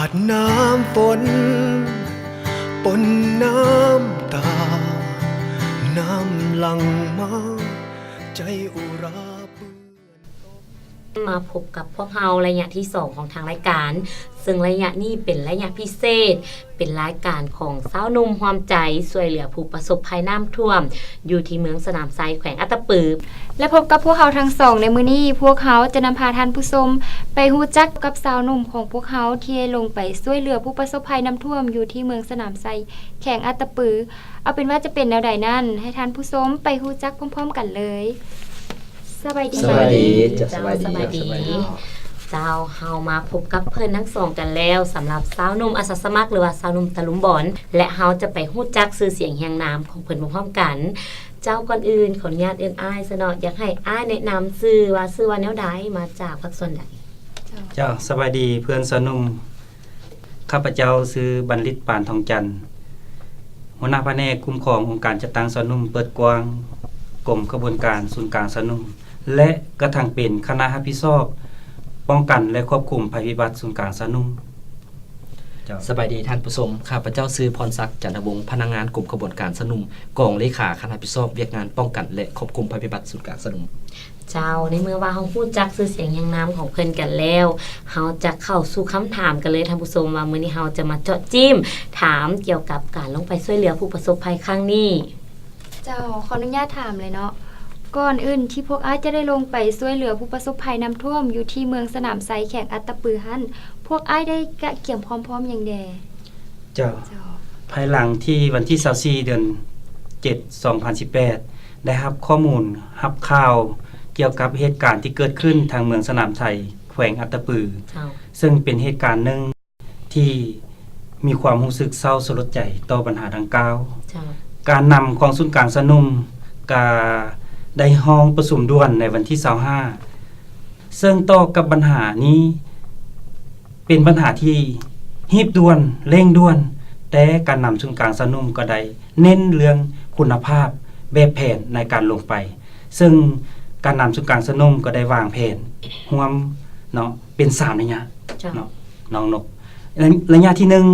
າດນ້ຳຝົນ ປົນນ້ຳຕາ ນ້ຳຫຼັ່ງມາ ໃຈອຸຣາເປື້ອນ. ມາພົບກັບພວກເຮົາໄລຍະທີສອງຂອງທາງລາຍການ, ເຊິ່ງໄລຍະນີ້ເປັນໄລຍະພິເສດ, ເປັນລາຍການຂອງຊາວໜຸ່ມຮ່ວມໃຈຊ່ວຍເຫຼືອຜູ້ປະສົບໄພນ້ຳຖ້ວມ ຢູ່ທີ່ເມືອງສະໜາມໄຊ ແຂວງອັດຕະປື. ແລະ ພົບກັບພວກເຮົາທັງສອງໃນມື້ນີ້, ພວກເຮົາຈະນຳພາທ່ານຜູ້ຊົມໄປຮູ້ຈັກກັບຊາວໜຸ່ມຂອງພວກເຮົາທີ່ໄດ້ລົງໄປຊ່ວຍເຫຼືອຜູ້ປະສົບໄພນ້ຳຖ້ວມຢູ່ທີ່ເມືອງສະໜາມໄຊ ແຂວງອັດຕະປື. ເອົາເປັນວ່າຈະເປັນແນວໃດນັ້ນ, ໃຫ້ທ່ານຜູ້ຊົມໄປຮູ້ຈັກພ້ອມໆກັນເລີຍ. ສະບາຍດີ. ສະບາຍດີ. ເຈົ້າ ສະບາຍດີ. ສະບາຍດີ. ເຈົ້າ ເຮົາມາພົບກັບເພິ່ນທັງສອງກັນແລ້ວ, ສຳລັບຊາວໜຸ່ມອາສາສະໝັກ ຫຼືວ່າຊາວໜຸ່ມຕະລຸມບອນ ແລະ ເຮົາຈະໄປຮູ້ຈັກຊື່ສຽງຮຽງນາມຂອງເພິ່ນພ້ອມໆກັນ. ເຈົ້າ ກ່ອນອື່ນ ຂໍອະນຸຍາດເອີ້ນອ້າຍຊະເນາະ, ຢາກໃຫ້ອ້າຍແນະນຳຊື່ວ່າ ຊື່ວ່າແນວໃດ, ມາຈາກພາກສ່ວນໃດ? ເຈົ້າ ສະບາຍດີເພື່ອນຊາວໜຸ່ມ. ຂ້າພະເຈົ້າຊື່ ບັນລິດ ປານທອງຈັນ, ຫົວໜ້າພະແນກຄຸ້ມຄອງອົງການຈັດຕັ້ງຊາວໜຸ່ມເປີດກວ້າງ ກົມຂະບວນການສູນກາງຊາວໜຸ່ມ ແລະ ກະທັງເປັນຄະນະຮັບຜິດຊອບປ້ອງກັນ ແລະ ຄວບຄຸມໄພພິບັດສູນກາງຊາວໜຸ່ມ. ເຈົ້າ ສະບາຍດີທ່ານຜູ້ຊົມ, ຂ້າພະເຈົ້າຊື່ ພອນສັກ ຈັນທະວົງ, ພະນັກງານກົມຂະບວນການຊາວໜຸ່ມ, ກອງເລຂາຄະນະຮັບຜິດຊອບວຽກງານປ້ອງກັນ ແລະ ຄວບຄຸມໄພພິບັດສູນກາງຊາວໜຸ່ມ. ເຈົ້າ ໃນເມື່ອວ່າເຮົາຮູ້ຈັກຊື່ສຽງຮຽງນາມຂອງເພິ່ນກັນແລ້ວ, ເຮົາຈະເຂົ້າສູ່ຄຳຖາມກັນເລີຍທ່ານຜູ້ຊົມ ວ່າມື້ນີ້ເຮົາຈະມາເຈາະຈີ້ມຖາມກ່ຽວກັບການລົງໄປຊ່ວຍເຫຼືອຜູ້ປະສົບໄພຄັ້ງນີ້. ເຈົ້າ ຂໍອະນຸຍາດຖາມເລີຍເນາະ, ກ່ອນອື່ນທີ່ພວກອ້າຍຈະໄດ້ລົງໄປຊ່ວຍເຫຼືອຜູ້ປະສົບໄພນ້ຳຖ້ວມຢູ່ທີ່ເມືອງສະໜາມໄຊ ແຂວງອັດຕະປືຫັ້ນ, ພວກອ້າຍໄດ້ກະກຽມຄວາມພ້ອມຫຍັງແດ່? ເຈົ້າ ເຈົ້າ ພາຍຫຼັງທີ່ວັນທີຊາວສີ່ ເດືອນເຈັດ ສອງພັນສິບແປດ ໄດ້ຮັບຂໍ້ມູນ ຮັບຂ່າວກ່ຽວກັບເຫດການທີ່ເກີດຂຶ້ນທາງເມືອງສະໜາມໄຊ ແຂວງອັດຕະປື, ເຈົ້າ ເຊິ່ງເປັນເຫດການໜຶ່ງທີ່ມີຄວາມຮູ້ສຶກເສົ້າສະຫຼົດໃຈຕໍ່ບັນຫາດັ່ງກ່າວ. ເຈົ້າ ການນຳຂອງສູນກາງຊາວໜຸ່ມກະໄດ້ຮ້ອງປະຊຸມດ່ວນໃນວັນທີຊາວຫ້າ ເຊິ່ງຕໍ່ກັບບັນຫານີ້ ເປັນບັນຫາທີ່ຮີບດ່ວນ, ເລັ່ງດ່ວນ, ແຕ່ການນຳສູນກາງຊາວໜຸ່ມກໍໄດ້ເນັ້ນເລື່ອງຄຸນນະພາບແບບແຜນໃນການລົງໄປ, ເຊິ່ງການນຳສູນກາງຊາວໜຸ່ມກໍໄດ້ວາງແຜນຮ່ວມເນາະ ເປັນສາມໄລຍະ ເຈົ້າ ເນາະ ນ້ອງນົກ. ໄລຍະທີໜຶ່ງ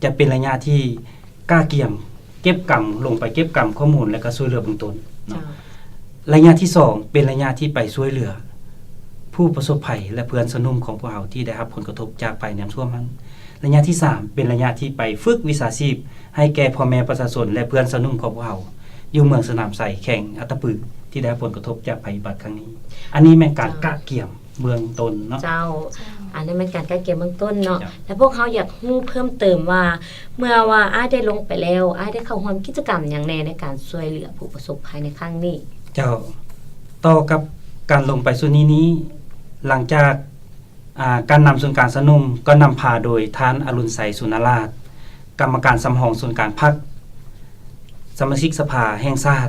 ຈະເປັນໄລຍະທີ່ກະກຽມ ເກັບກຳ ລົງໄປເກັບກຳຂໍ້ມູນ ແລະ ກະຊ່ວຍເຫຼືອເບື້ອງຕົ້ນເນາະ. ເຈົ້າ ໄລຍະທີສອງ ເປັນໄລຍະທີ່ໄປຊ່ວຍເຫຼືອຜູ້ປະສົບໄພ ແລະ ເພື່ອນຊາວໜຸ່ມຂອງພວກເຮົາທີ່ໄດ້ຮັບຜົນກະທົບຈາກໄພນ້ຳຖ້ວມຫັ້ນ. ໄລຍະທີສາມ ເປັນໄລຍະທີ່ໄປຝຶກວິຊາຊີບໃຫ້ແກ່ພໍ່ແມ່ປະຊາຊົນ ແລະ ເພື່ອນຊາວໜຸ່ມຂອງພວກເຮົາ ຢູ່ເມືອງສະໜາມໄຊ ແຂວງອັດຕະປື ທີ່ໄດ້ຮັບຜົນກະທົບຈາກໄພພິບັດຄັ້ງນີ້. ອັນນີ້ແມ່ນການ ເຈົ້າ ກະກຽມ ເບື້ອງຕົ້ນເນາະ. ເຈົ້າ ເຈົ້າ ອັນນັ້ນແມ່ນການກະກຽມເບື້ອງຕົ້ນເນາະ. ເຈົ້າ ແລະ ພວກເຮົາຢາກຮູ້ເພີ່ມເຕີມວ່າ ເມື່ອວ່າອ້າຍໄດ້ລົງໄປແລ້ວ ອ້າຍໄດ້ເຂົ້າຮ່ວມກິດຈະກຳຫຍັງແດ່ໃນການຊ່ວຍເຫຼືອຜູ້ປະສົບໄພໃນຄັ້ງນີ້? ເຈົ້າ ຕໍ່ກັບການລົງໄປຊຸດນີ້ນີ້ ຫຼັງຈາກ ອາ ການນຳສູນກາງຊາວໜຸ່ມ ກໍນຳພາໂດຍທ່ານ ອະລຸນໄຊ ສຸນນະລາດ ກຳມະການສຳຮອງສູນກາງພັກ, ສະມາຊິກສະພາແຫ່ງຊາດ,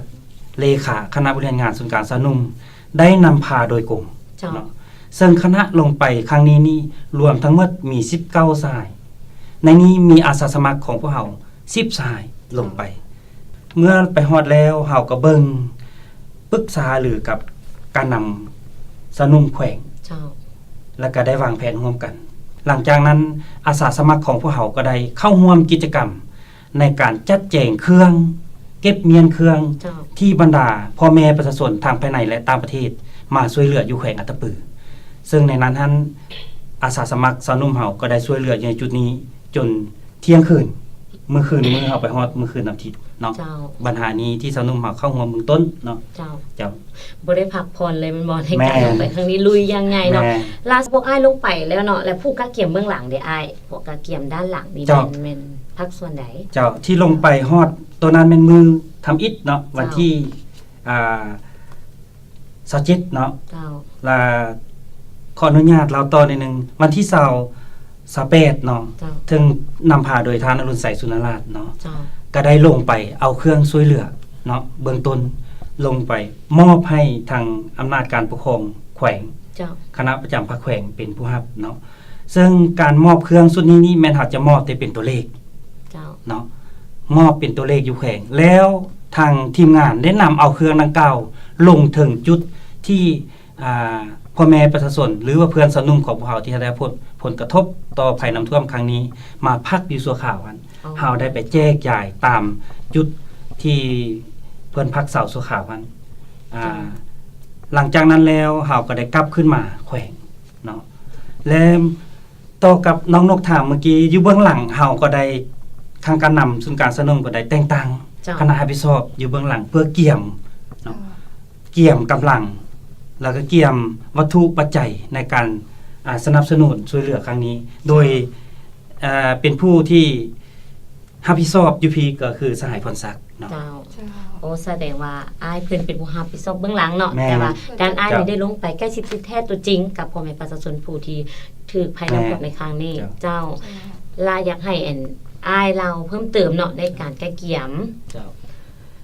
ເລຂາຄະນະບໍລິຫານງານສູນກາງຊາວໜຸ່ມ ໄດ້ນຳພາໂດຍກົງ ເຈົ້າ ເນາະ. ເຊິ່ງຄະນະລົງໄປຄັ້ງນີ້ນີ້ ລວມທັງໝົດມີສິບເກົ້າສະຫາຍ, ໃນນີ້ມີອາສາສະໝັກຂອງພວກເຮົາສິບສະຫາຍລົງໄປ. ເມື່ອໄປຮອດແລ້ວ ເຮົາກໍເບິ່ງ ປຶກສາຫາລືກັບການນຳຊາວໜຸ່ມແຂວງ ເຈົ້າ ແລ້ວກໍໄດ້ວາງແຜນຮ່ວມກັນ. ຫຼັງຈາກນັ້ນ ອາສາສະໝັກຂອງພວກເຮົາກໍໄດ້ເຂົ້າຮ່ວມກິດຈະກຳ ໃນການຈັດແຈງເຄື່ອງ, ເກັບມ້ຽນເຄື່ອງ ເຈົ້າ ທີ່ບັນດາພໍ່ແມ່ປະຊາຊົນທັງພາຍໃນ ແລະ ຕ່າງປະເທດມາຊ່ວຍເຫຼືອຢູ່ແຂວງອັດຕະປື. ເຊິ່ງໃນນັ້ນຫັ້ນ ອາສາສະໝັກຊາວໜຸ່ມເຮົາກໍໄດ້ຊ່ວຍເຫຼືອຢູ່ໃນຈຸດນີ້ຈົນທ່ຽງຄືນ, ມື້ຄືນ ມື້ເຮົາໄປຮອດມື້ຄືນວັນອາທິດເນາະ. ເຈົ້າ ບັນຫານີ້ທີ່ຊາວໜຸ່ມເຮົາເຂົ້າຮ່ວມເບື້ອງຕົ້ນເນາະ. ເຈົ້າ ເຈົ້າ ບໍ່ໄດ້ພັກຜ່ອນເລີຍແມ່ນບໍ່ ໃນການ ແມ່ນ ລົງໄປຄັ້ງນີ້ ລຸຍຢ່າງໃຫຍ່ເນາະ. ແມ່ນ ລະພວກອ້າຍລົງໄປແລ້ວເນາະ ແລະ ຜູ້ກະກຽມເບື້ອງຫຼັງເດອ້າຍ? ພວກກະກຽມດ້ານຫຼັງນີ້ ເຈົ້າ ແມ່ນ ແມ່ນພາກສ່ວນໃດ? ເຈົ້າ ທີ່ລົງໄປຮອດໂຕນັ້ນແມ່ນມື້ທຳອິດເນາະ ເຈົ້າ ວັນທີ ອ່າ ຊາວເຈັດເນາະ. ເຈົ້າ ລະຂໍອະນຸຍາດເລົ່າຕໍ່ໜ້ອຍໜຶ່ງ ວັນທີຊາວ ຊາວແປດເນາະ ເຈົ້າ ເຊິ່ງນຳພາໂດຍທ່ານ ອະລຸນໄຊ ສຸນນະລາດເນາະ. ເຈົ້າ ກະໄດ້ລົງໄປເອົາເຄື່ອງຊ່ວຍເຫຼືອເນາະ ເບື້ອງຕົ້ນ ລົງໄປມອບໃຫ້ທາງອຳນາດການປົກຄອງແຂວງ ເຈົ້າ ຄະນະປະຈຳພັກແຂວງເປັນຜູ້ຮັບເນາະ. ເຊິ່ງການມອບເຄື່ອງຊຸດນີ້ນີ້ ແມ່ນເຮົາຈະມອບແຕ່ເປັນຕົວເລກ ເຈົ້າ ເນາະ ມອບເປັນຕົວເລກຢູ່ແຂວງ ແລ້ວທາງທີມງານໄດ້ນຳເອົາເຄື່ອງດັ່ງກ່າວລົງເຖິງຈຸດທີ່ ອ່າ ພ ພໍ່ແມ່ປະຊາຊົນ ຫຼືວ່າເພື່ອນຊາວໜຸ່ມຂອງພວກເຮົາທີ່ໄດ້ຮັບຜົນ ຜົນກະທົບຕໍ່ໄພນ້ຳຖ້ວມຄັ້ງນີ້ ມາພັກຢູ່ຊົ່ວຄາວຫັ້ນ ເຮົາໄດ້ໄປແຈກຢາຍຕາມຈຸດທີ່ເພິ່ນພັກເຊົາຊົ່ວຄາວຫັ້ນ. ອ່າ ເຈົ້າ ຫຼັງຈາກນັ້ນແລ້ວ ເຮົາກໍໄດ້ກັບຄືນມາແຂວງເນາະ ແລະ ຕໍ່ກັບນ້ອງນົກຖາມເມື່ອກີ້ ຢູ່ເບື້ອງຫຼັງເຮົາກໍໄດ້ ທາງການນຳສູນກາງຊາວໜຸ່ມກໍໄດ້ແຕ່ງຕັ້ງ ເຈົ້າ ຄະນະຮັບຜິດຊອບຢູ່ເບື້ອງຫຼັງ ເພື່ອກຽມເນາະ ເຈົ້າ ກຽມກຳລັງ ແລ້ວກໍກຽມວັດຖຸປັດໄຈໃນການ ອ່າ ສະໜັບສະໜູນຊ່ວຍເຫຼືອຄັ້ງນີ້ ໂດຍ ເຈົ້າ ເປັນຜູ້ທີ່ຮັບຜິດຊອບຢູ່ພີ້ກໍຄືສະຫາຍພອນສັກເນາະ. ເຈົ້າ ເຈົ້າ ໂອ້ ສະແດງວ່າອ້າຍເພິ່ນເປັນຜູ້ຮັບຜິດຊອບເບື້ອງຫຼັງເນາະ ແມ່ນ ແຕ່ວ່າດ້ານອ້າຍນີ້ ເຈົ້າ ໄດ້ລົງໄປໃກ້ຊິດຕິດແທ້ຕົວຈິງກັບພໍ່ແມ່ປະຊາຊົນຜູ້ທີ່ຖືກໄພນ້ຳຖ້ວມໃນຄັ້ງນີ້. ເຈົ້າ ເຈົ້າ ລະຢາກໃຫ້ອັນ ອ້າຍເລົ່າເພີ່ມເຕີມເນາະ ໃນການກະກຽມ. ເຈົ້າ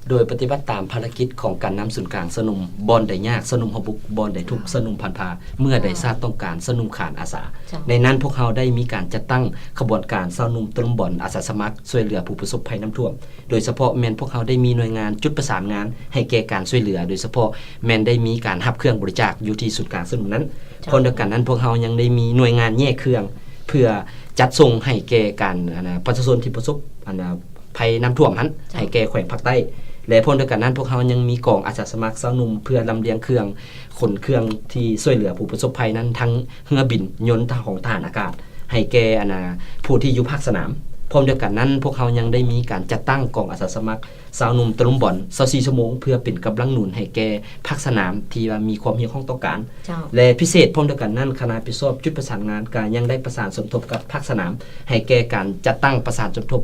ໂດຍປະຕິບັດຕາມພາລະກິດຂອງການນຳສູນກາງຊາວໜຸ່ມ ບ່ອນໃດຍາກຊາວໜຸ່ມເຮົາບຸກ ບ່ອນໃດທຸກຊາວໜຸ່ມຜ່ານຜ່າ ເມື່ອໃດຊາດຕ້ອງການຊາວໜຸ່ມຂານອາສາ. ເຈົ້າ ໃນນັ້ນພວກເຮົາໄດ້ມີການຈັດຕັ້ງຂະບວນການຊາວໜຸ່ມຕະລຸມບອນອາສາສະໝັກຊ່ວຍເຫຼືອຜູ້ປະສົບໄພນ້ຳຖ້ວມ ໂດຍສະເພາະແມ່ນພວກເຮົາໄດ້ມີໜ່ວຍງານຈຸດປະສານງານໃຫ້ແກ່ການຊ່ວຍເຫຼືອ ໂດຍສະເພາະແມ່ນໄດ້ມີການຮັບເຄື່ອງບໍລິຈາກຢູ່ທີ່ສູນກາງຊາວໜຸ່ມນັ້ນ. ເຈົ້າ ພ້ອມດຽວກັນນັ້ນ ພວກເຮົາຍັງໄດ້ມີໜ່ວຍງານແຍກເຄື່ອງ ເພື່ອຈັດສົ່ງໃຫ້ແກ່ການ ອັນນະ ປະຊາຊົນທີ່ປະສົບ ອັນນະ ໄພນ້ຳຖ້ວມຫັ້ນ ເຈົ້າ ໃຫ້ແກ່ແຂວງພາກໃຕ້ ແລະ ພ້ອມດຽວກັນນັ້ນ ພວກເຮົາຍັງມີກອງອາສາສະໝັກຊາວໜຸ່ມ ເພື່ອລຳລຽງເຄື່ອງ ຂົນເຄື່ອງທີ່ຊ່ວຍເຫຼືອຜູ້ປະສົບໄພນັ້ນ ທັງເຮືອບິນ, ຍົນ, ຂອງທະຫານອາກາດ ໃຫ້ແກ່ ອັນນະ ຜູ້ທີ່ຢູ່ພາກສະໜາມ. ພ້ອມດຽວກັນນັ້ນ ພວກເຮົາຍັງໄດ້ມີການຈັດຕັ້ງກອງອາສາສະໝັກຊາວໜຸ່ມຕະລຸມບອນຊາວສີ່ຊົ່ວໂມງ ເພື່ອເປັນກຳລັງໜູນໃຫ້ແກ່ພາກສະໜາມທີ່ວ່າມີຄວາມຮຽກຮ້ອງຕ້ອງການ. ເຈົ້າ ແລະ ພິເສດພ້ອມດຽວກັນນັ້ນ ຄະນະຮັບຜິດຊອບຈຸດປະສານງານກໍຍັງໄດ້ປະສານສົມທົບກັບພາກສະໜາມ ໃຫ້ແກ່ການຈັດຕັ້ງປະສານສົມທົບ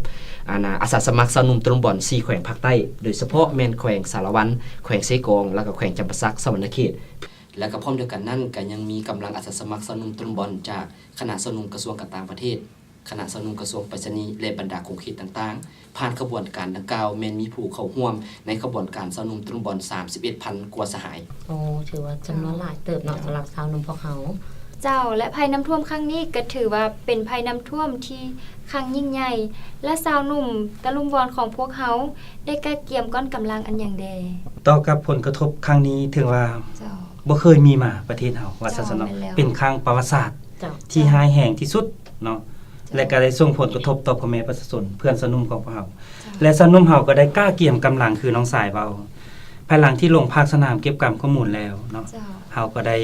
ອັນນະ ອາສາສະໝັກຊາວໜຸ່ມຕະລຸມບອນສີ່ແຂວງພາກໃຕ້ ໂດຍສະເພາະແມ່ນແຂວງສາລະວັນ, ແຂວງເຊກອງ ແລ້ວກໍແຂວງຈຳປາສັກ, ສະຫວັນນະເຂດ. ແລ້ວກໍພ້ອມດຽວກັນນັ້ນ ກໍຍັງມີກຳລັງອາສາສະໝັກຊາວໜຸ່ມຕະລຸມບອນຈາກຄະນະຊາວໜຸ່ມກະຊວງການຕ່າງປະເທດ, ຄະນະຊາວໜຸ່ມກະຊວງໄປສະນີ ແລະ ບັນດາຂົງເຂດຕ່າງໆ. ຜ່ານຂະບວນການດັ່ງກ່າວ ແມ່ນມີຜູ້ເຂົ້າຮ່ວມໃນຂະບວນການຊາວໜຸ່ມຕະລຸມບອນສາມສິບເອັດພັນກວ່າສະຫາຍ. ໂອ້ ຖືວ່າຈຳນວນຫຼາຍເຕີບເນາະ ເຈົ້າ ສຳລັບຊາວໜຸ່ມພວກເຮົາ. ເຈົ້າ ແລະ ໄພນ້ຳຖ້ວມຄັ້ງນີ້ກໍຖືວ່າເປັນໄພນ້ຳຖ້ວມທີ່ຄັ້ງຍິ່ງໃຫຍ່ ແລະ ຊາວໜຸ່ມຕະລຸມບອນຂອງພວກເຮົາໄດ້ກະກຽມກ້ອນກຳລັງອັນຫຍັງແດ່? ຕໍ່ກັບຜົນກະທົບຄັ້ງນີ້ ຖືວ່າ ເຈົ້າ ບໍ່ເຄີຍມີມາປະເທດເຮົາ ວ່າຊັ້ນຊະເນາະ. ເຈົ້າ ແມ່ນແລ້ວ. ເປັນຄັ້ງປະຫວັດສາດ ເຈົ້າ ທີ່ຮ້າຍແຮງທີ່ສຸດເນາະ. ເຈົ້າ ແລະ ກໍໄດ້ສົ່ງຜົນກະທົບຕໍ່ພໍ່ແມ່ປະຊາຊົນ ເພື່ອນຊາວໜຸ່ມຂອງພວກເຮົາ. ເຈົ້າ ແລະ ຊາວໜຸ່ມເຮົາກໍໄດ້ກະກຽມກຳລັງ ຄືນ້ອງຊາຍເວົ້າ ພາຍຫຼັງທີ່ລົງພາກສະໜາມເກັບກຳຂໍ້ມູນແລ້ວເນາະ. ເຈົ້າ ເຮົາກໍໄດ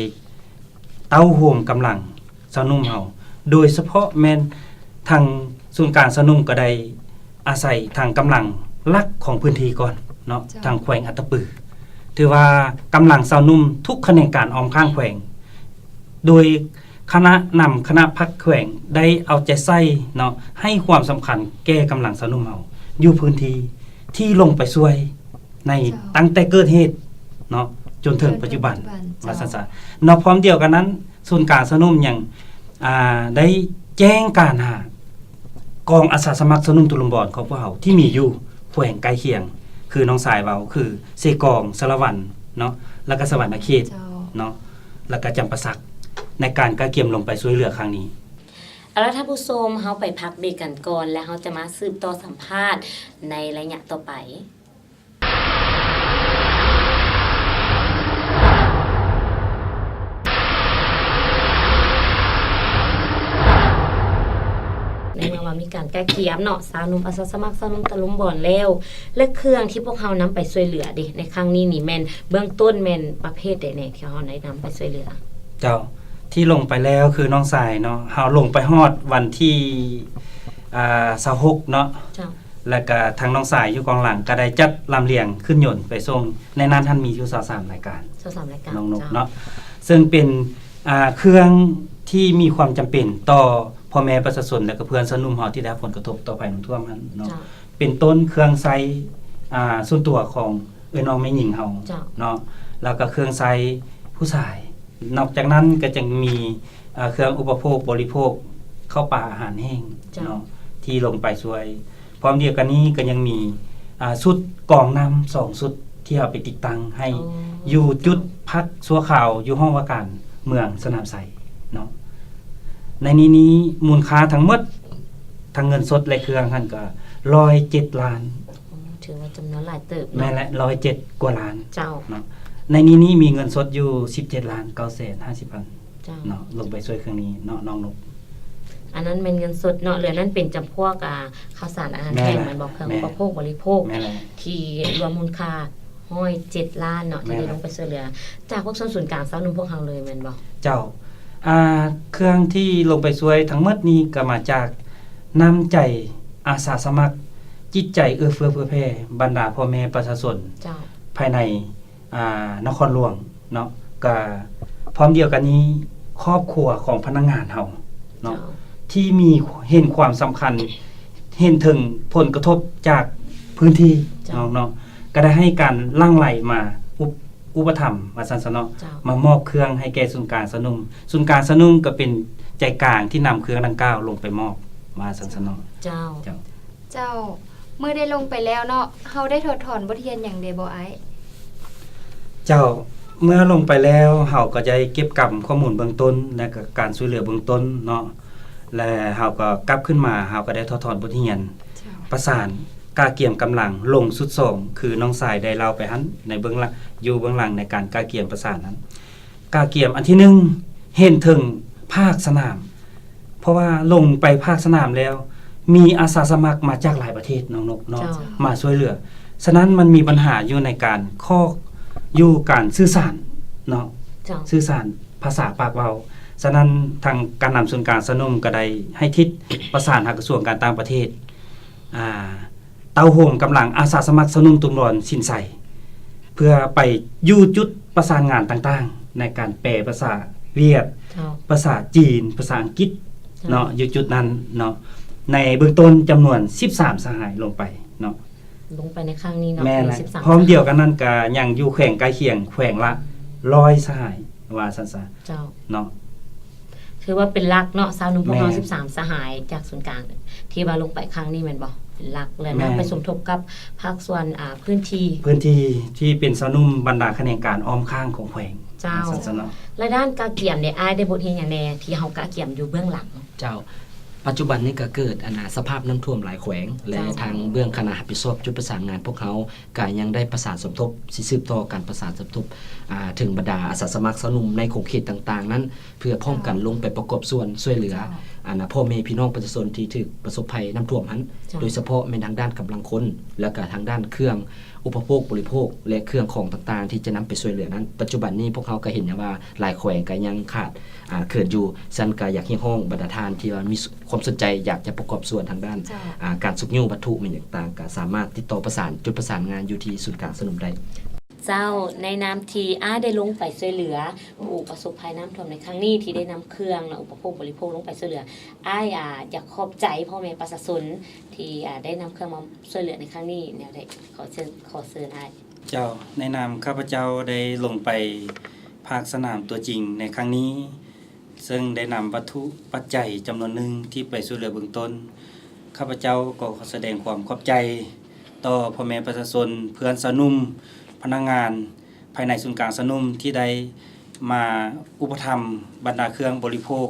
້ເຕົ້າໂຮມກຳລັງຊາວໜຸ່ມເຮົາ ໂດຍສະເພາະແມ່ນທາງສູນກາງຊາວໜຸ່ມກໍໄດ້ອາໄສທາງກຳລັງຫຼັກຂອງພື້ນທີ່ກ່ອນເນາະ. ເຈົ້າ ທາງແຂວງອັດຕະປື ຖືວ່າກຳລັງຊາວໜຸ່ມທຸກຂະແໜງການອ້ອມຂ້າງແຂວງ ໂດຍຄະນະນຳຄະນະພັກແຂວງໄດ້ເອົາໃຈໃສ່ເນາະ ໃຫ້ຄວາມສຳຄັນແກ່ກຳລັງຊາວໜຸ່ມເຮົາຢູ່ພື້ນທີ່ ທີ່ລົງໄປຊ່ວຍໃນ ເຈົ້າ ຕັ້ງແຕ່ເກີດເຫດເນາະ ຈົນເຖິງປັດຈຸບັນ ເຖິງປັດຈຸບັນ ວ່າຊັ້ນຊະ ເຈົ້າ ເນາະ. ພ້ອມດຽວກັນນັ້ນ ສູນກາງຊາວໜຸ່ມຍັງ ອ່າ ໄດ້ແຈ້ງການຫາກອງອາສາສະໝັກຊາວໜຸ່ມຕະລຸມບອນຂອງພວກເຮົາທີ່ມີຢູ່ແຂວງໃກ້ຄຽງ ຄືນ້ອງຊາຍເວົ້າ ຄືເຊກອງ, ສາລະວັນເນາະ ແລ້ວກະສະຫວັນນະເຂດ ເຈົ້າ ເນາະ ແລ້ວກະຈຳປາສັກ ໃນການກະກຽມລົງໄປຊ່ວຍເຫຼືອຄັ້ງນີ້. ເອົາລະທ່ານຜູ້ຊົມ ເຮົາໄປພັກເບຣກກັນກ່ອນ ແລ້ວເຮົາຈະມາສືບຕໍ່ສຳພາດໃນໄລຍະຕໍ່ໄປ. ໃນເມື່ອວ່າມີການກະກຽມເນາະ ຊາວໜຸ່ມອາສາສະໝັກ ຊາວໜຸ່ມຕະລຸມບອນແລ້ວ ແລະ ເຄື່ອງທີ່ພວກເຮົານຳໄປຊ່ວຍເຫຼືອເດ ໃນຄັ້ງນີ້ນີ້ ແມ່ນເບື້ອງຕົ້ນແມ່ນປະເພດໃດແດ່ທີ່ເຮົາໄດ້ນຳໄປຊ່ວຍເຫຼືອ? ເຈົ້າ ທີ່ລົງໄປແລ້ວຄືນ້ອງຊາຍເນາະ ເຮົາລົງໄປຮອດວັນທີ ອ່າ ຊາວຫົກເນາະ. ເຈົ້າ ແລ້ວກະທາງນ້ອງຊາຍຢູ່ກອງຫຼັງກະໄດ້ຈັດລຳລຽງຂຶ້ນຍົນໄປສົ່ງ ໃນນັ້ນຫັ້ນມີຢູ່ຊາວສາມລາຍການ ຊາວສາມລາຍການ ນ້ອງນົກ ເຈົ້າ ເນາະ ເຊິ່ງເປັນ ອ່າ ເຄື່ອງທີ່ມີຄວາມຈຳເປັນຕໍ່ພໍ່ແມ່ປະຊາຊົນ ແລະກະເພື່ອນຊາວໜຸ່ມເຮົາທີ່ໄດ້ຮັບຜົນກະທົບຕໍ່ໄພນ້ຳຖ້ວມຫັ້ນເນາະ. ເຈົ້າ ເປັນຕົ້ນເຄື່ອງໃຊ້ ອ່າ ສ່ວນຕົວຂອງເອື້ອຍນ້ອງແມ່ຍິງເຮົາ ເຈົ້າ ເນາະ ແລ້ວກະເຄື່ອງໃຊ້ຜູ້ຊາຍ. ນອກຈາກນັ້ນກໍຍັງມີ ເອີ ເຄື່ອງອຸປະໂພກບໍລິໂພກ ເຂົ້າປາອາຫານແຫ້ງ ເຈົ້າ ເນາະ ທີ່ລົງໄປຊ່ວຍ. ພ້ອມດຽວກັນນີ້ກໍຍັງມີ ອາ ຊຸດກອງນ້ຳສອງຊຸດ ທີ່ເຮົາໄປຕິດຕັ້ງໃຫ້ ໂອ້ ຢູ່ຈຸດ ເຈົ້າ ພັກຊົ່ວຄາວຢູ່ຫ້ອງວ່າການເມືອງສະໜາມໄຊເນາະ. ໃນນີ້ນີ້ມູນຄ່າທັງໝົດ ທັງເງິນສົດ ແລະ ເຄື່ອງຫັ້ນກໍຮ້ອຍເຈັດລ້ານ. ໂອ້ ຖືວ່າຈຳນວນຫຼາຍເຕີບເນາະ. ແມ່ນແຫຼະ ຮ້ອຍເຈັດກວ່າລ້ານ ເຈົ້າ ເນາະ. ໃນນີ້ນີ້ມີເງິນສົດຢູ່ສິບເຈັດລ້ານເກົ້າແສນຫ້າສິບພັນ ເຈົ້າ ເນາະ ລົງໄປຊ່ວຍເຄື່ອງນີ້ເນາະ ນ້ອງນົກ. ອັນນັ້ນແມ່ນເງິນສົດເນາະ ເຫຼືອນັ້ນເປັນຈຳພວກ ອ່າ ເຂົ້າສານອາຫານແຫ້ງ ແມ່ນລະ ແມ່ນບໍ່? ເຄື່ອງ ແມ່ນ ອຸປະໂພກບໍລິໂພກ ແມ່ນລະ ທີ່ລວມມູນຄ່າຮ້ອຍເຈັດລ້ານເນາະ ທີ່ ແມ່ນລະ ໄດ້ລົງໄປຊ່ວຍເຫຼືອ ຈາກພວກສ່ວນສູນກາງຊາວໜຸ່ມພວກເຮົາເລີຍແມ່ນບໍ່? ເຈົ້າ ອ່າ ເຄື່ອງທີ່ລົງໄປຊ່ວຍທັງໝົດນີ້ກໍມາຈາກນ້ຳໃຈອາສາສະໝັກ ຈິດໃຈເອື້ອເຟື້ອເຜື່ອແຜ່ ບັນດາພໍ່ແມ່ປະຊາຊົນ ເຈົ້າ ພາຍໃນ ອ່າ ນະຄອນຫຼວງເນາະ ກະພ້ອມດຽວກັນນີ້ ຄອບຄົວຂອງພະນັກງານເຮົາເນາະ ເຈົ້າ ທີ່ມີ ເຫັນຄວາມສຳຄັນ ເຫັນເຖິງຜົນກະທົບຈາກພື້ນທີ່ ເຈົ້າ ເນາະ ເນາະ ກະໄດ້ໃຫ້ການຫຼັ່ງໄຫຼມາອຸປ ອຸປະຖຳວ່າຊັ້ນຊະເນາະ ເຈົ້າ ມາມອບເຄື່ອງໃຫ້ແກ່ສູນກາງຊາວໜຸ່ມ ສູນກາງຊາວໜຸ່ມກະເປັນໃຈກາງທີ່ນຳເຄື່ອງດັ່ງກ່າວລົງໄປມອບວ່າຊັ້ນຊະເນາະ ເຈົ້າ ເຈົ້າ. ເຈົ້າ ເມື່ອໄດ້ລົງໄປແລ້ວເນາະ ເຮົາໄດ້ຖອດຖອນບົດຮຽນຫຍັງແດ່ບໍ່ອ້າຍ? ເຈົ້າ ເມື່ອລົງໄປແລ້ວ ເຮົາກໍໄດ້ເກັບກຳຂໍ້ມູນເບື້ອງຕົ້ນ ແລະ ກະການຊ່ວຍເຫຼືອເບື້ອງຕົ້ນເນາະ ແລະ ເຮົາກໍກັບຂຶ້ນມາ ເຮົາກໍໄດ້ຖອດຖອນບົດຮຽນ ເຈົ້າ ປະສານກະກຽມກຳລັງລົງຊຸດສອງ ຄືນ້ອງຊາຍໄດ້ເລົ່າໄປຫັ້ນ ໃນເບື້ອງຫຼັງ ຢູ່ເບື້ອງຫຼັງໃນການກະກຽມປະສານນັ້ນ ກະກຽມອັນທີໜຶ່ງ ເຫັນເຖິງພາກສະໜາມ ເພາະວ່າລົງໄປພາກສະໜາມແລ້ວ ມີອາສາສະໝັກມາຈາກຫຼາຍປະເທດ ນ້ອງນົກເນາະ ເຈົ້າ ມາຊ່ວຍເຫຼືອ ສະນັ້ນມັນມີບັນຫາຢູ່ໃນການຂໍ້ ຢູ່ການສື່ສານເນາະ ເຈົ້າ ສື່ສານພາສາປາກເວົ້າ ສະນັ້ນທາງການນຳສູນກາງຊາວໜຸ່ມກໍໄດ້ໃຫ້ທິດປະສານຫາກະຊວງການຕ່າງປະເທດ ອ່າ ເຕົ້າໂຮມກຳລັງອາສາສະໝັກຊາວໜຸ່ມຕຸມດອນສິນໄຊ ເພື່ອໄປຢູ່ຈຸດປະສານງານຕ່າງໆ ໃນການແປພາສາຫວຽດ ເຈົ້າ ພາສາຈີນ ພາສາອັງກິດ ເຈົ້າ ເນາະ ຢູ່ຈຸດນັ້ນເນາະ ໃນເບື້ອງຕົ້ນຈຳນວນສິບສາມສະຫາຍລົງໄປເນາະ ລົງໄປໃນຄັ້ງນີ້ເນາະ ແມ່ນລະ ມີສິບສາມ ພ້ອມດຽວກັນນັ້ນກະຍັງຢູ່ແຂວງໃກ້ຄຽງ ແຂວງລະຮ້ອຍສະຫາຍ ວ່າຊັ້ນຊະ ເຈົ້າ ເນາະ ຖືວ່າເປັນຫຼັກເນາະ ຊາວໜຸ່ມພວກເຮົາ ແມ່ນ ສິບສາມສະຫາຍຈາກສູນກາງ ທີ່ວ່າລົງໄປຄັ້ງນີ້ແມ່ນບໍ່? ເປັນຫຼັກ ແລະ ນຳ ແມ່ນ ໄປສົມທົບກັບພາກສ່ວນ ອ່າ ພື້ນທີ່ ພື້ນທີ່ທີ່ເປັນຊາວໜຸ່ມບັນດາຂະແໜງການອ້ອມຂ້າງຂອງແຂວງ ເຈົ້າ ວ່າຊັ້ນຊະເນາະ ແລະ ດ້ານກະກຽມເດ ອ້າຍໄດ້ບົດຮຽນຫຍັງແດ່ ທີ່ເຮົາກະກຽມຢູ່ເບື້ອງຫຼັງ? ເຈົ້າ ປັດຈຸບັນນີ້ກະເກີດ ອັນນ່າ ສະພາບນ້ຳຖ້ວມຫຼາຍແຂວງ ແລະ ເຈົ້າ ທາງເບື້ອງຄະນະຮັບຜິດຊອບຈຸດປະສານງານພວກເຮົາ ກະຍັງໄດ້ປະສານສົມທົບ ຊິສືບຕໍ່ການປະສານສົມທົບ ອ່າ ເຖິງບັນດາອາສາສະໝັກຊາວໜຸ່ມໃນຂົງເຂດຕ່າງໆນັ້ນ ເພື່ອພ້ອມກັນ ເຈົ້າ ລົງໄປປະກອບສ່ວນຊ່ວຍເຫຼືອ ເຈົ້າ ອັນນ່າ ພໍ່ແມ່ພີ່ນ້ອງປະຊາຊົນທີ່ຖືກປະສົບໄພນ້ຳຖ້ວມຫັ້ນ ເຈົ້າ ໂດຍສະເພາະແມ່ນທາງດ້ານກຳລັງຄົນ ແລະ ກະທາງດ້ານເຄື່ອງອຸປະໂພກບໍລິໂພກ ແລະ ເຄື່ອງຂອງຕ່າງໆທີ່ຈະນຳໄປຊ່ວຍເຫຼືອນັ້ນ ປັດຈຸບັນນີ້ພວກເຮົາກະເຫັນວ່າຫຼາຍແຂວງກະຍັງຂາດ ອ່າ ເຂີນຢູ່ ສະນັ້ນກະຢາກຮຽກຮ້ອງບັນດາທ່ານທີ່ວ່າມີຄວາມສົນໃຈຢາກຈະປະກອບສ່ວນທາງດ້ານ ເຈົ້າ ອ່າ ການຊຸກຍູ້ວັດຖຸແມ່ນຫຍັງຕ່າງ ກະສາມາດຕິດຕໍ່ປະສານຈຸດປະສານງານຢູ່ທີ່ສູນກາງຊາວໜຸ່ມໄດ້. ເຈົ້າ ໃນນາມທີ່ອ້າຍໄດ້ລົງໄປຊ່ວຍເຫຼືອຜູ້ປະສົບໄພນ້ຳຖ້ວມໃນຄັ້ງນີ້ ທີ່ໄດ້ນຳເຄື່ອງ ແລະ ອຸປະໂພກບໍລິໂພກລົງໄປຊ່ວຍເຫຼືອ ອ້າຍ ອາ ຢາກຂອບໃຈພໍ່ແມ່ປະຊາຊົນທີ່ ອາ ໄດ້ນຳເຄື່ອງມາຊ່ວຍເຫຼືອໃນຄັ້ງນີ້ແນວໃດ? ຂໍເຊີນ ຂໍເຊີນອ້າຍ. ເຈົ້າ ໃນນາມຂ້າພະເຈົ້າໄດ້ລົງໄປພາກສະໜາມຕົວຈິງໃນຄັ້ງນີ້ ເຊິ່ງໄດ້ນຳວັດຖຸປັດໄຈຈຳນວນໜຶ່ງທີ່ໄປຊ່ວຍເຫຼືອເບື້ອງຕົ້ນ, ຂ້າພະເຈົ້າກໍຂໍສະແດງຄວາມຂອບໃຈຕໍ່ພໍ່ແມ່ປະຊາຊົນ, ເພື່ອນຊາວໜຸ່ມ, ພະນັກງານພາຍໃນສູນກາງຊາວໜຸ່ມທີ່ໄດ້ມາອຸປະຖຳບັນດາເຄື່ອງບໍລິໂພກ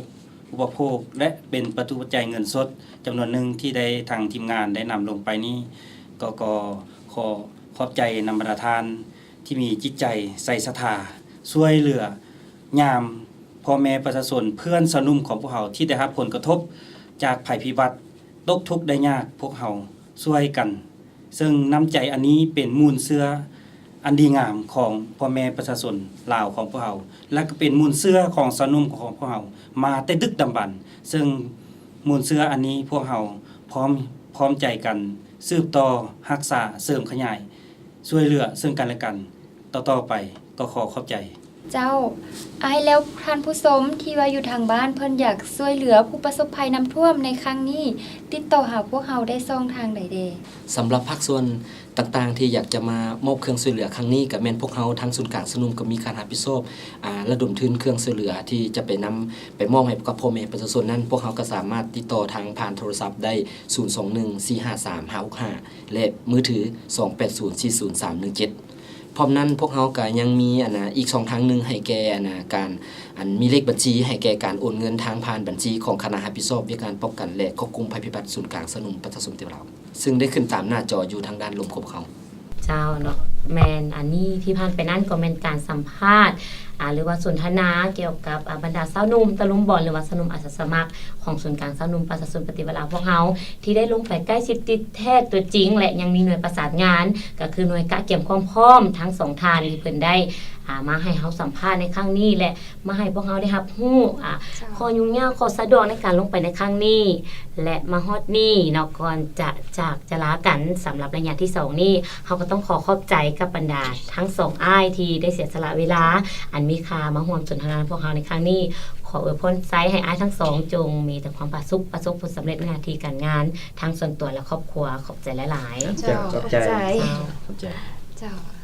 ອຸປະໂພກ ແລະ ເປັນວັດຖຸປັດໄຈເງິນສົດຈຳນວນໜຶ່ງທີ່ໄດ້ທາງທີມງານໄດ້ນຳລົງໄປນີ້ ກໍ ກໍຂໍຂອບໃຈນຳບັນດາທ່ານທີ່ມີຈິດໃຈໃສ່ສັດທາຊ່ວຍເຫຼືອຍາມພໍ່ແມ່ປະຊາຊົນ ເພື່ອນຊາວໜຸ່ມຂອງພວກເຮົາທີ່ໄດ້ຮັບຜົນກະທົບຈາກໄພພິບັດ ຕົກທຸກໄດ້ຍາກ ພວກເຮົາຊ່ວຍກັນ ເຊິ່ງນ້ຳໃຈອັນນີ້ເປັນມູນເຊື້ອອັນດີງາມຂອງພໍ່ແມ່ປະຊາຊົນລາວຂອງພວກເຮົາ ແລະ ກໍເປັນມູນເຊື້ອຂອງຊາວໜຸ່ມຂອງພວກເຮົາມາແຕ່ດຶກດຳບັນ ເຊິ່ງມູນເຊື້ອອັນນີ້ພວກເຮົາພ້ອມ ພ້ອມໃຈກັນສືບຕໍ່ຮັກສາເສີມຂະຫຍາຍ ຊ່ວຍເຫຼືອເຊິ່ງກັນແລະກັນຕໍ່ໆໄປ. ກໍຂໍຂອບໃຈ. ເຈົ້າ. ອ້າຍ ແລ້ວທ່ານຜູ້ຊົມທີ່ວ່າຢູ່ທາງບ້ານ ເພິ່ນຢາກຊ່ວຍເຫຼືອຜູ້ປະສົບໄພນ້ຳຖ້ວມໃນຄັ້ງນີ້ ຕິດຕໍ່ຫາພວກເຮົາໄດ້ຊ່ອງທາງໃດແດ່? ສຳລັບພາກສ່ວນຕ່າງໆທີ່ຢາກຈະມາມອບເຄື່ອງຊ່ວຍເຫຼືອຄັ້ງນີ້ ກະແມ່ນພວກເຮົາທາງສູນກາງຊາວໜຸ່ມກະມີການຮັບຜິດຊອບ ອາ ລະດົມທຶນເຄື່ອງຊ່ວຍເຫຼືອທີ່ຈະໄປນຳໄປມອບໃຫ້ກັບພໍ່ແມ່ປະຊາຊົນນັ້ນ ພວກເຮົາກະສາມາດຕິດຕໍ່ທາງຜ່ານໂທລະສັບໄດ້ ສູນສອງໜຶ່ງ ສີ່ຫ້າສາມ ຫ້າຫົກຫ້າ ແລະ ມືຖື ສອງແປດສູນ ສີ່ສູນສາມໜຶ່ງເຈັດ. ພ້ອມນັ້ນພວກເຮົາກະຍັງມີ ອັນນ່າ ອີກຊ່ອງທາງໜຶ່ງໃຫ້ແກ່ ອັນນ່າ ການ ອັນ ມີເລກບັນຊີໃຫ້ແກ່ການໂອນເງິນທາງຜ່ານບັນຊີຂອງຄະນະຮັບຜິດຊອບວຽກງານປ້ອງກັນ ແລະ ຄວບຄຸມໄພພິບັດສູນກາງຊາວໜຸ່ມປະຊາຊົນລາວ ຊຶ່ງໄດ້ຂຶ້ນຕາມໜ້າຈໍຢູ່ທາງດ້ານລຸ່ມຂອງພວກເຮົາ. ເຈົ້າເນາະ ແມ່ນ ອັນນີ້ທີ່ຜ່ານໄປນັ້ນກໍແມ່ນການສຳພາດ ອ່າ ຫຼືວ່າສົນທະນາກ່ຽວກັບ ອ່າ ບັນດາຊາວໜຸ່ມຕະລຸມບອນ ຫຼືວ່າຊາວໜຸ່ມອາສາສະໝັກຂອງສູນກາງຊາວໜຸ່ມປະຊາຊົນປະຕິວັດລາວພວກເຮົາ ທີ່ໄດ້ລົງໄປໃກ້ຊິດຕິດແທດຕົວຈິງ ແລະ ຍັງມີໜ່ວຍປະສານງານ ກໍຄືໜ່ວຍກະກຽມຄວາມພ້ອມທັງສອງທ່ານທີ່ເພິ່ນໄດ້ ອ່າ ມາໃຫ້ເຮົາສຳພາດໃນຄັ້ງນີ້ ແລະ ມາໃຫ້ພວກເຮົາໄດ້ຮັບຮູ້ ອ່າ ເຈົ້າ ຂໍ້ຫຍຸ້ງຍາກ ຂໍ້ສະດວກໃນການລົງໄປໃນຄັ້ງນີ້ ແລະ ມາຮອດນີ້ເນາະ ກ່ອນຈະຈາກຈະລາກັນ ສຳລັບໄລຍະທີສອງນີ້ ເຮົາກໍຕ້ອງຂໍຂອບໃຈກັບບັນດາທັງສອງອ້າຍທີ່ໄດ້ເສຍສະຫຼະເວລາອັນມີຄ່າມາຮ່ວມສົນທະນາພວກເຮົາໃນຄັ້ງນີ້. ຂໍອວຍພອນໄຊໃຫ້ອ້າຍທັງສອງຈົ່ງມີແຕ່ຄວາມຜາສຸກ ປະສົບຜົນສຳເລັດໃນໜ້າທີ່ການງານ ທັງສ່ວນຕົວ ແລະ ຄອບຄົວ. ຂອບໃຈຫຼາຍໆ. ເຈົ້າ ຂອບໃຈ ຂອບໃຈ ເຈົ້າ ຂອບໃຈ ເຈົ້າ.